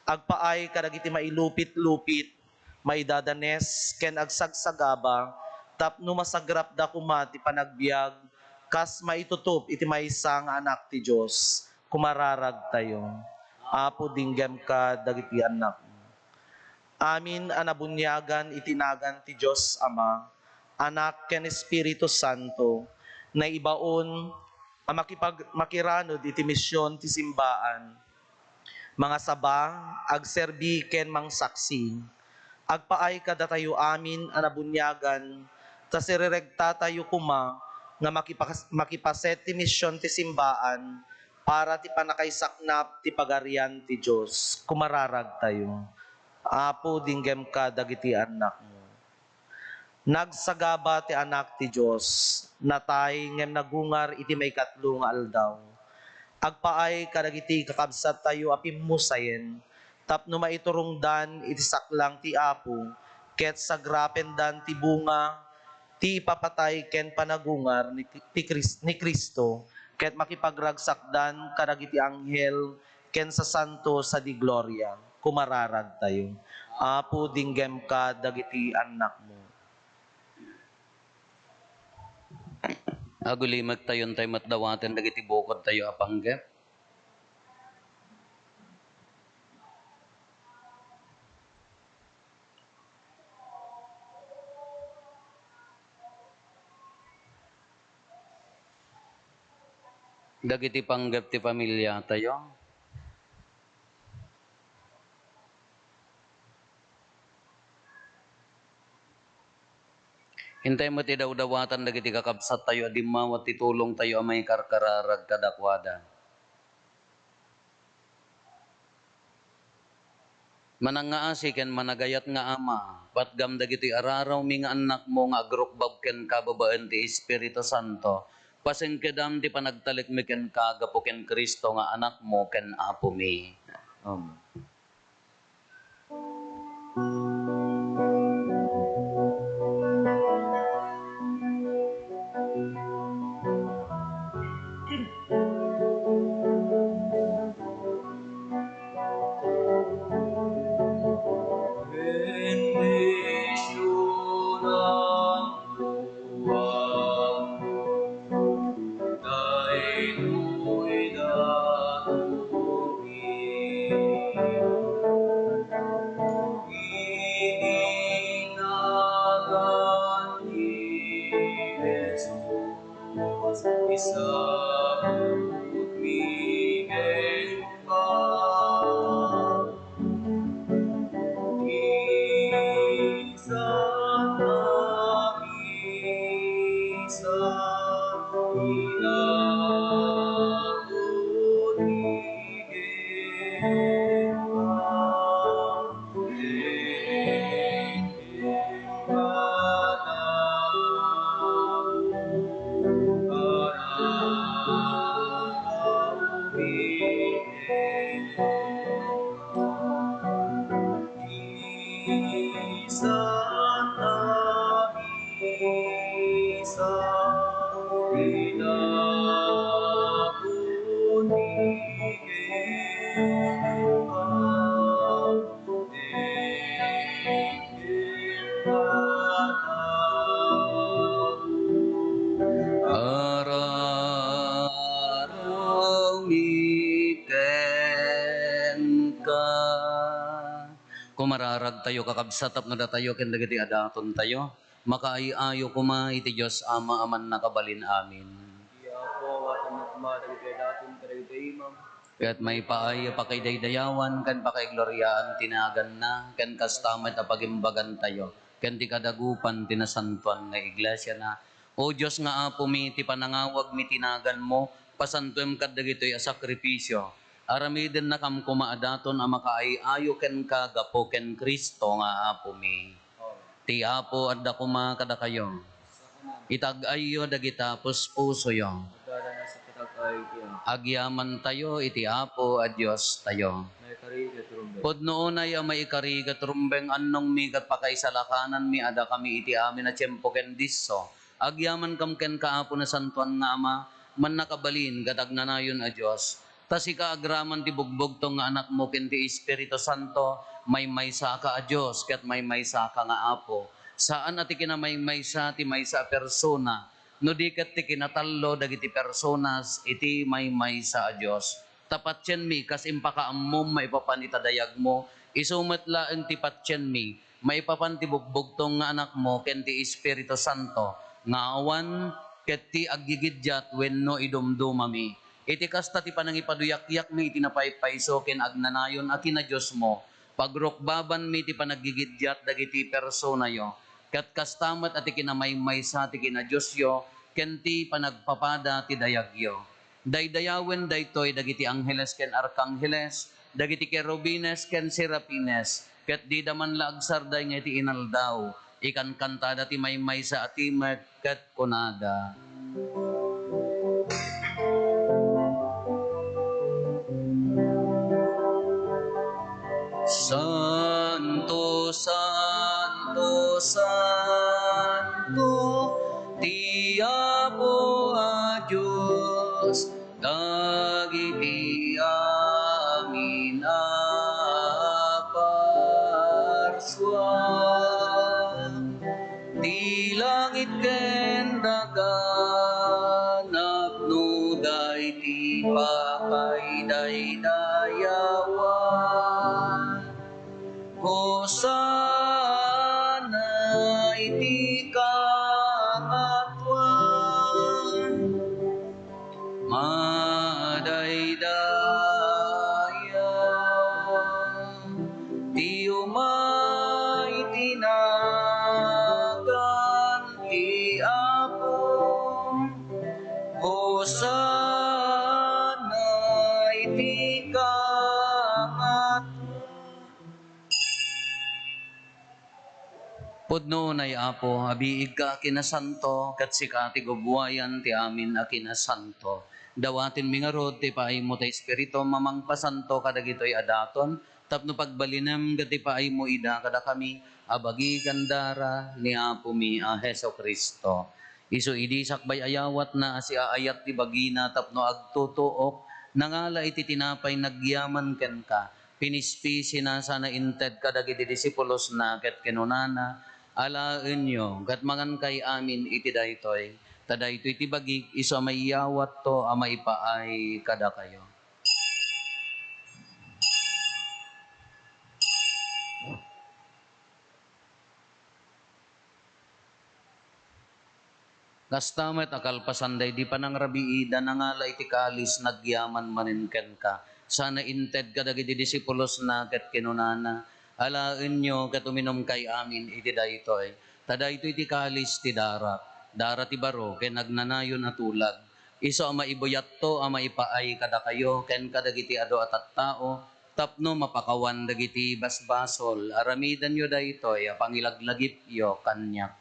Agpaay kadagiti mailupit-lupit, maidadanes, ken agsagsagaba tapno masagrapda koma ti panagbiag kas maitutop iti maysa nga Anak ti Dios. Kumararagtayo. Apo, denggem kad dagiti annakmo. Amin a nabuniagan iti nagan ti Dios Ama, Anak, ken Espiritu Santo, naibaon a makipag-, makiranud iti mision ti simbaan, mangasaba, agserbi, ken mangsaksi. Agpaay kadatayo amin a nabuniagan, ta sireregtatayo koma nga makipas-, makipaset ti mision ti simbaan para ti pannakaisaknap ti Pagarian ti Dios. Kumararagtayo. Apo, denggem kad dagiti annakmo. Nagsagaba ti Anak ti Dios, natay ngem nagungar iti maikatlo nga aldaw. Agpaay kadagiti kakabsattayo a pimmusayen tapno maiturongdan iti saklang ti Apo ket sagrapendan ti bunga ti ipapatay ken panagungar ni, ti Kris-, ni Cristo, ket makipagragsakdan kadagiti anghel ken sasanto sadi gloria. Kumararagtayo. Apo, dinggemka dagiti annakmo. Agulimektayon tay met dawaten dagiti bukodtayo a panggep. Dagiti panggep ti pamiliatayo. Intay met idawdawatan dagiti kakabsattayo a dimmawat ti tulongtayo a maikarkararag kadakuada. Manangngaasi ken managayat nga Ama, patgam dagitoy ararawmi nga annakmo nga agrukbab kenka babaen ti Espiritu Santo, pasengkedam ti panagtalekmi kenka gapu ken Cristo nga Anakmo ken Apomi. Amen. Bendisionanto ang Daytoy datomi. Iti nagan ni Jesus, isagutmi kenka. Ararawmi kenka. Kumararagtayo, kakabsat, tapno datayo ken dagiti adatontayo makaay-ayo koma iti Dios Ama a mannakabalin amin. Ti Apo, awatenna koma dagiti adaton kadagiti imam. Ket maipaay a pakaidaydayawan ken pakaigloriaan ti naganna, ken kasta met a pagimbagantayo ken ti kadagupan ti nasantoan nga iglesiana. O Dios nga Apomi, ti panangawagmi ti naganmo, pasantoem kad dagitoy a sakrifisio. Aramidennakam koma a daton a makaay-ayo kenka gapu ken Cristo nga Apomi. Ti Apo adda koma kadakayo. Itag-ayyo dagita puspusoyo. Agyamantayo iti Apo a Diostayo. Pudno unay a maikari ket rumbeng, annongmi ket pakaisalakananmi a dakami iti amin a tiempo ken disso. Agyamankam kenka, Apo, Nasantoan nga Ama, mannakabalin ket agnanayon a Dios. Ta sika agraman ti bugbugtong nga Anakmo ken ti Espiritu Santo, maymaysaka a Dios ket maymaysaka nga Apo. Saan a ti kinamaymaysa ti maysa a persona, no di ket ti kinatallo dagiti personas iti maymaysa a Dios. Ta patienmi, kas impakaammom maipapan ita dayagmo, isu met laeng ti patienmi maipapan ti bugbugtong nga Anakmo ken ti Espiritu Santo nga awan ket ti aggigiddiat wenno idumdumami. Iti kasta ti panangipaduyakyakmi iti napaypayso ken agnanayon a kinadiosmo, pagrukbabanmi ti panaggigiddiat dagiti personayo, ket kasta met a ti kinamaymaysa ti kinadiosyo ken ti panagpapada ti dayagyo. Daydayawen daytoy dagiti angheles ken arkangheles, dagiti kerubines ken serafines, ket dida man la agsarday nga iti inaldaw, ikankantada ti maymaysa a timek ket kunada: Santo, santo, santo, Apo a Dios, dagiti amin a parsua, ti langit ken daga, napnoda iti pakaidaydayawan. Hosanna iti kangatoan. Madaydaya ti umay ti nagan ti Apo. Hosanna iti kangatoan. Pudno unay, Apo, a biigka a kinasanto, ket sika ti gubuayan ti amin a kinasanto. Dawatenmi ngarud ti paaymo ti Espiritum a mangpasanto kadagitoy a daton, tapno pagbalinem ket ipaaymo ida kadakami a bagi ken dara ni Apomi a Jesu-Cristo. Isu idi sakbay a yawatna a siaayat ti bagina tapno agtutuok, nangala iti tinapay nagyaman kenka, pinispisina sana inted kadagiti disipulosna ket kinunana, "Alaenyo ket mangankay amin iti daytoy, ta daytoy ti bagik isu a maiyawatto a maipaay kadakayo." Kasta met a kalpasan daydi panangrabiida, nangala iti kalis nagyaman manen kenka, sana inted kadagiti disipulosna ket kinunana, "Alaenyo ket uminumkay amin iti daytoy, ta daytoy ti kalis ti darak, dara ti baro ken agnanayon a tulag, isu a maibuyatto a maipaay kadakayo ken kadagiti adu a tattao, tapno mapakawan dagiti basbasol. Aramidenyo daytoy a pangilaglagipyo kaniak."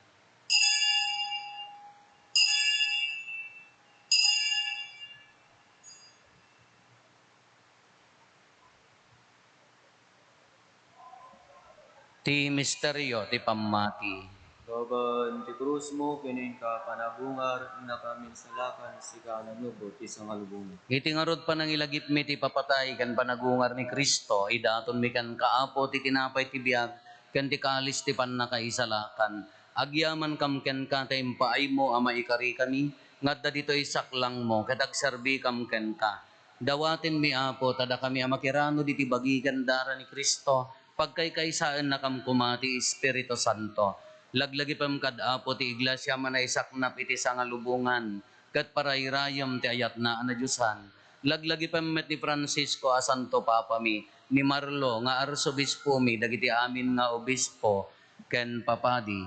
Ti misterio ti pammati. Gabaen ti krusmo, ken inka panagungar, innak amin salakan, sika a nanubot ti sangalubongan. Iti ngarud panangilagipmi ti papatay ken panagungar ni Cristo, idatonmi kenka, Apo, ti tinapay ti biag ken ti kalis ti pannakaisalakan. Agyamankam kenka ta impaaymo a maikarikami nga adda ditoy saklangmo ket agserbikam kenka. Dawatenmi, Apo, ta dakami a makiranud iti bagi ken dara ni Cristo, pagkaykaysaennakam koma ti Espiritu Santo. Laglagipem kad, Apo, ti Iglesia a manaisaknap iti sangalubongan, ket parayrayem ti ayatna a nadiosan. Laglagipem met ni Francisco a Santo Papami, ni Marlo nga Arsobispomi, dagiti amin nga obispo ken papadi.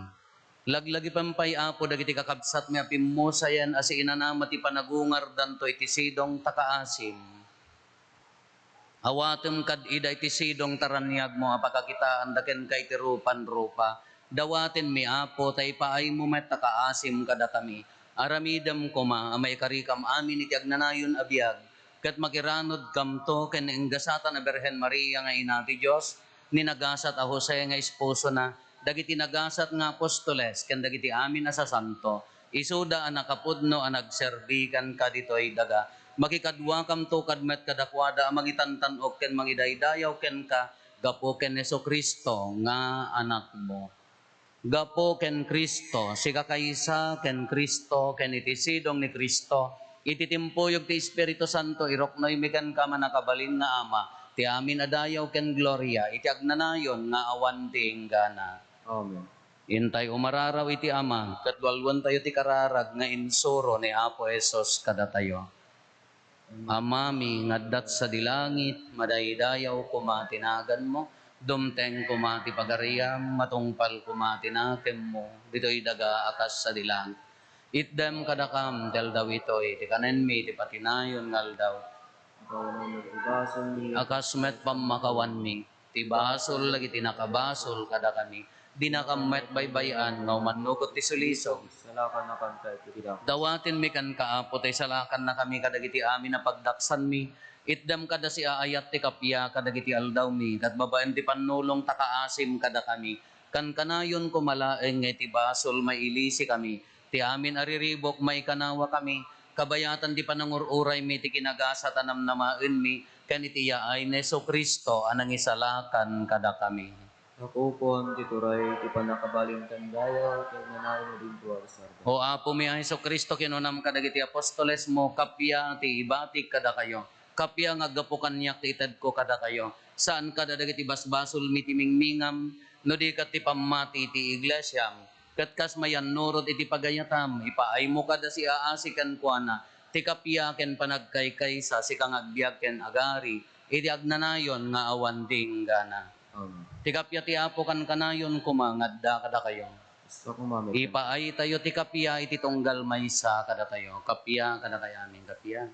Laglagipem pay, Apo, dagiti kakabsatmi a pimmusayen a siinanama ti panagungardanto iti sidong ta kaasim. Awatem kad ida iti sidong ta raniagmo a pakakitaanda kenka iti rupan-rupa. Dawatenmi, Apo, ta ipaaymo met ta kaasim kadakami. Aramidem koma a maikarikam amin iti agnanayon a biag, ket makiranudkamto ken ni Ingasatan a Birhen Maria nga Ina ti Dios, ni Nagasat a Jose nga esposona, dagiti nagasat nga apostoles, ken dagiti amin a sasanto, isuda a nakapudno a nagserbi kenka ditoy daga. Makikaduakamto kad met kadakuada a mangitantan-ok ken mangidaydayaw kenka gapu ken Jesu-Cristo nga Anakmo. Gapu ken Cristo, sikakaysa ken Cristo, ken iti sidong ni Cristo, iti timpuyog ti Espiritu Santo, iruknoymi kenka, mannakabalin nga Ama, ti amin a dayaw ken gloria iti agnanayon nga awan ti inggana. Amen. Intay umararaw iti Ama, ket lualuentayo ti kararag nga insuro ni Apo Jesus kadatayo. Amami nga adda sadi langit, madaydayaw koma ti naganmo, dumteng koma ti pagariam, matungpal koma ti nakemmo, ditoy daga a kas sadi langit. Itdem kadakam ti aldaw itoy, ti kanenmi ti patinayon nga aldaw. A kas met pammakawanmi, ti basol dagiti nakabasol kadakami. Dinakam met baybay-an nga umannugot ti sulisog. Salakannakanto iti dako. Dawatenmi kenka, Apo, ta isalakannakami kadagiti amin a pagdaksanmi. Itdem kada siaayat ti kappia kadagiti aldawmi, ket babaen ti pannulong ta kaasim kadakami. Kankanayon koma laeng nga iti basol mailisikami, Ti amin a riribuk, maikanawakami, kabayatan ti panangur-uraymi ti kinagasat a namnamaenmi, ken iti yaay ni Jesu-Cristo a nangisalakan kadakami. Nakupon ti turay ti pannakabalin ken dayag, ken nanayon a dinto a kasarga. O Apomi a Jesu-Cristo, kinunam kadagiti apostolesmo, kappia ti ibatik kadakayo, kappia nga aggapu kaniak ti itedko kadakayo, saan kada dagiti basbasolmi ti mingmingam, no di ket ti pammati ti iglesiam, ket kas mayannurot iti pagayatam, ipaaymo kada siaasi kenkuana ti kappia ken panagkaykaysa, sika nga agbiag ken agari iti agnanayon nga awan dinggana. Amen. Ti kappia ti Apo kankanayon koma nga adda kadakayo. Isu koma met. Ipaaytayo ti kappia iti tunggal maysa kadatayo. Kappia kadakayo amin, kappia.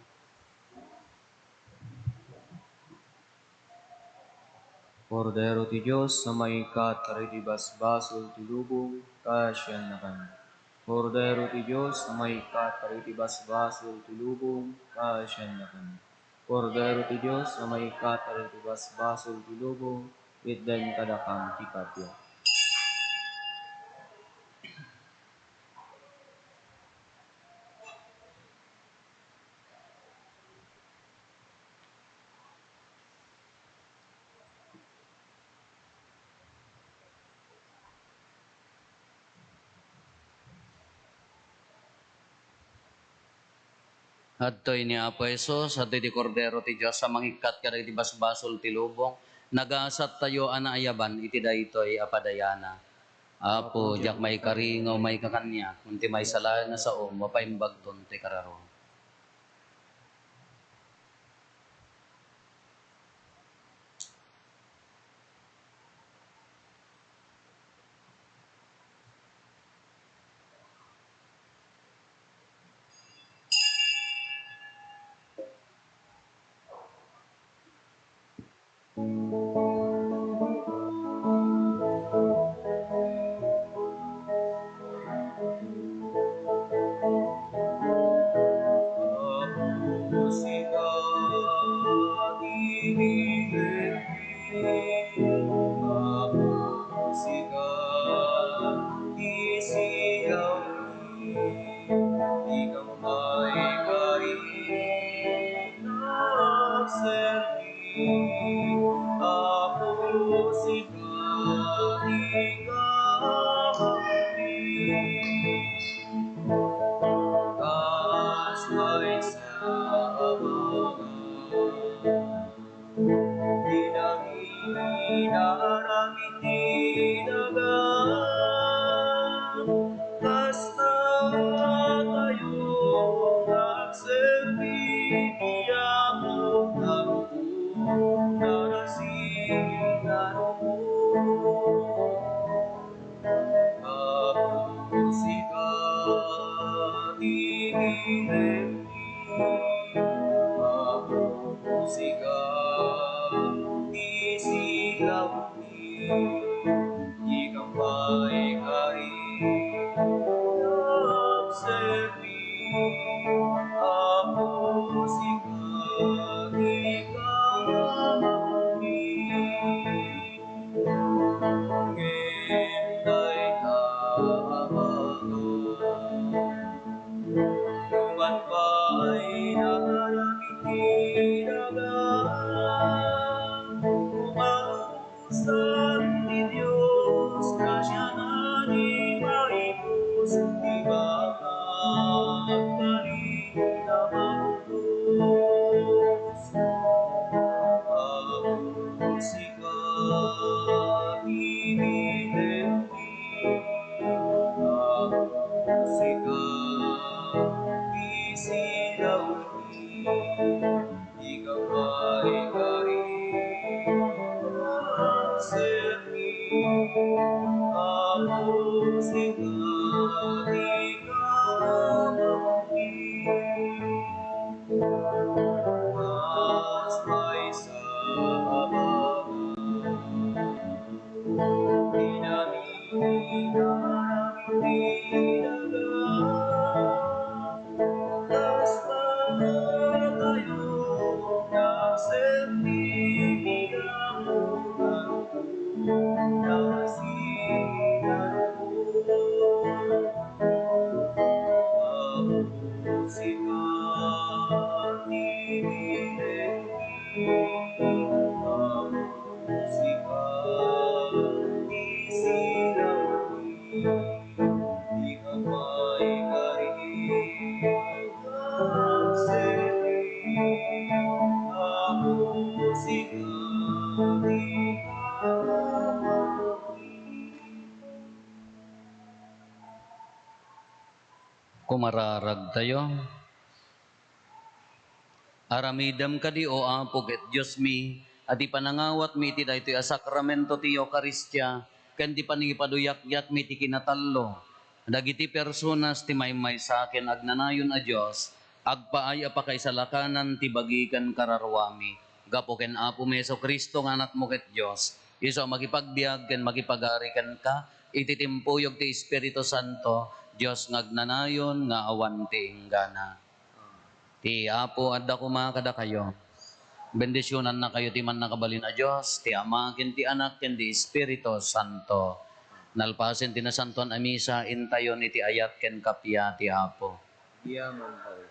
Kordero ti Dios a maikkat kadagiti basbasol ti lubong, kaasiannakan. Kordero ti Dios a maikkat kadagiti basbasol ti lubong, kaasiannakan. Kordero ti Dios a maikkat kadagiti basbasol ti lubong, itdan kadakam ti kappia. Adtoy ni Apo Jesus, adtoy ti Kordero ti Dios a mangikkat kadagiti basbasol ti lubong. Nagasattayo a naayaban iti daytoy a padayana. Apo, diak maikari nga umayka kaniak, ngem ti maysa laeng a saom, mapaimbagton ti kararua. Apo, sika ti siawmi, dika maikari nga agserbi. Apo, sika ti kaammomi, kas maysa a banag. Dinami naaramid ti daga, kasta tayo nga agserbi ti Apo, narukong, narasi, narukong. Apo, sika ti bilengmi. Apo, sika ti siawmi. Dika maikari nga agserbi. Apo, sika ti kaammomi. Ngem dayta a banag, numan pay naaramid ti daga, umalusan ti Dios, kasiana ti maibus ti banag, agtalinaed a malutos. Apo, sika ti bilengmi. Apo, sika ti siawmi. Dika maikari nga agserbi. Apo, sika ti kaammomi. Kas maysa a banag, dinami naaramid ti daga, kasta tayo nga agserbi ti Apo, narukong, narasi, narukong. Mararagtayo. Aramidem kadi, O Apo ket Diosmi, a ti panangawatmi iti daytoy a sakramento ti Eukaristia ken ti panangipaduyakyakmi ti kinatallo dagiti personas ti maymaysa ken agnanayon a Dios, agpaay a pakaisalakanan ti bagi ken kararuami. Gapu ken Apomi Jesu-Cristo nga Anakmo ket Dios, isu a makipagbiag ken makipagari kenka iti timpuyog ti Espiritu Santo, Dios nga agnanayon nga awan ti inggana. Ti Apo adda koma kadakayo. Bendisionannakayo ti Mannakabalin a Dios, ti Ama, ken ti Anak, ken ti Espiritu Santo. Nalpasen ti Nasantoan a Misa, intayon iti ayat ken kappia ti Apo. Yaman tayo.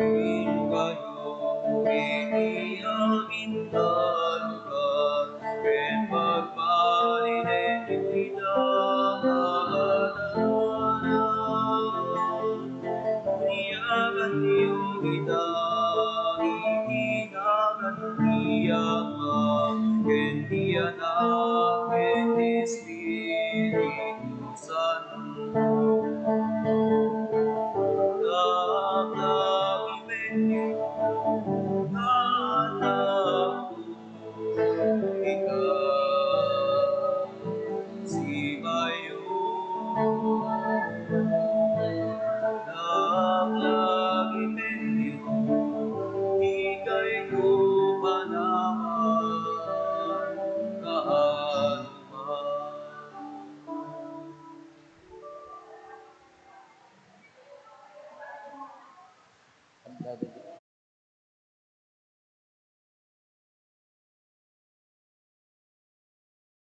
Inkayo iti amin a lugar, ken pagbalinenyo ita a adalan. Yaganyo ita iti nagan ti Ama, ken ti Anak, ken ti Espiritu Santo. Dakdagipenyo nga Anakko, ikaw, sibayo. Dakdagipenyo, ikayko panawan, kaano man.